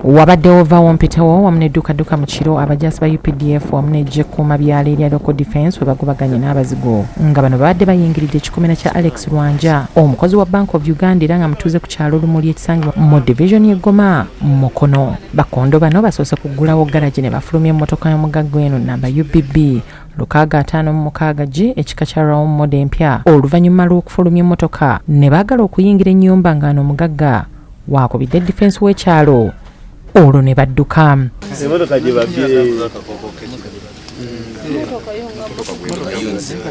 Wabaddewo vaawo mpitewo wamu n'edduukadduka mu kiro abajaasi ba UPDF wamu n'eggye ekkuuma byalo erya Local Defence we bagobaganye n'abazigu nga bano babadde bayingiridde ekikomera kya Alex Lwanja omukozi wa Bank of Uganda era nga mutuuze ku kyalo Lumuli ekisangibwa mu division y'e Goma Mukono. Bakondo bano basoose kuggulawo garagi ne bafulumya emmotoka y'omugagga eno namba UBB 656 G ekika kya Raum Model empya oluvannyuma lw'okufulumya emmotoka ne baagala okuyingira ennyumba ng'ano omugagga waakubidde difensi w'ekyalo olwo ne badduka.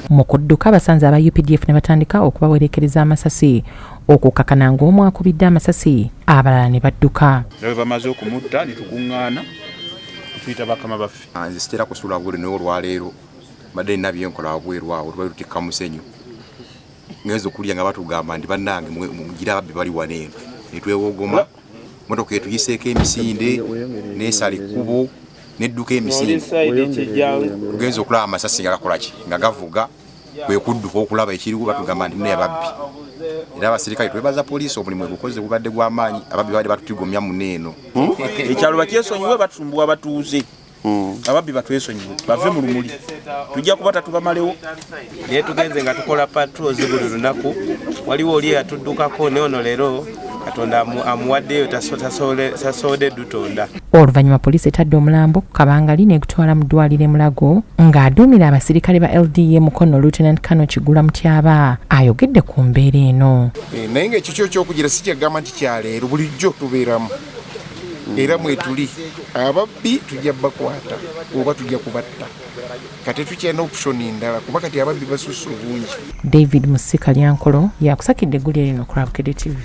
Mu kudduka basanze aba UPDF ne batandika okubawerekereza amasasi okukakana ng'omu akubidde amasasi abalala ne badduka. Era bwe bamaze okumutta ne tukuŋŋaana ne tuyita bakama baffe. Nze sitera kusula bweru naye olwaleero mbadde nina byenkola wabweru awo tubadde tutikka musenyu ngenza okulya nga batugamba nti bannange mugira ababbi bali wano eno ne twewogoma motoka etuyiseeko emisinde nesala ekkubo nedduka emisinde tugenza okulaba amasasi nga gakolaki nga gavuga kwe kudduka okulaba ekiriwo batugamba nti naye ababbi era abasirikale twebaza poliisi omulimu egukoze gubadde gw'amaanyi ababbi babadde batutigomya muno eno. Ekyalo bakyesonyiwe batusumbuwa abatuuze. Ababbi batwesonyiwe bave mu Lumuli tujja kubata tubamalewo. Naye tugenze nga tukola patrols buli lunaku, waliwo oli eyatuddukako naye ono leero Katonda amuwaddeyo tasobodde dutonda. Oluvannyuma poliisi etadde omulambo ku kabangali n'egutwala mu ddwaaliro e Mulago ng'aduumira abasirikale ba LDA Mukono Lieutenant Colonel Kigula Mutyaba ayogedde ku mbeera eno. Naye ng'ekyo kyo ekyokugira si kyagamba nti kya leero, bulijjo tubeeramu era mwetuli ababbi tujja bakwata oba tujja kubatta kati tukyalina option ndala kuba kati ababbi basusse obungi. David Musika Lyankolo yakusakidde eggulire lino ku Lwabukedde TV.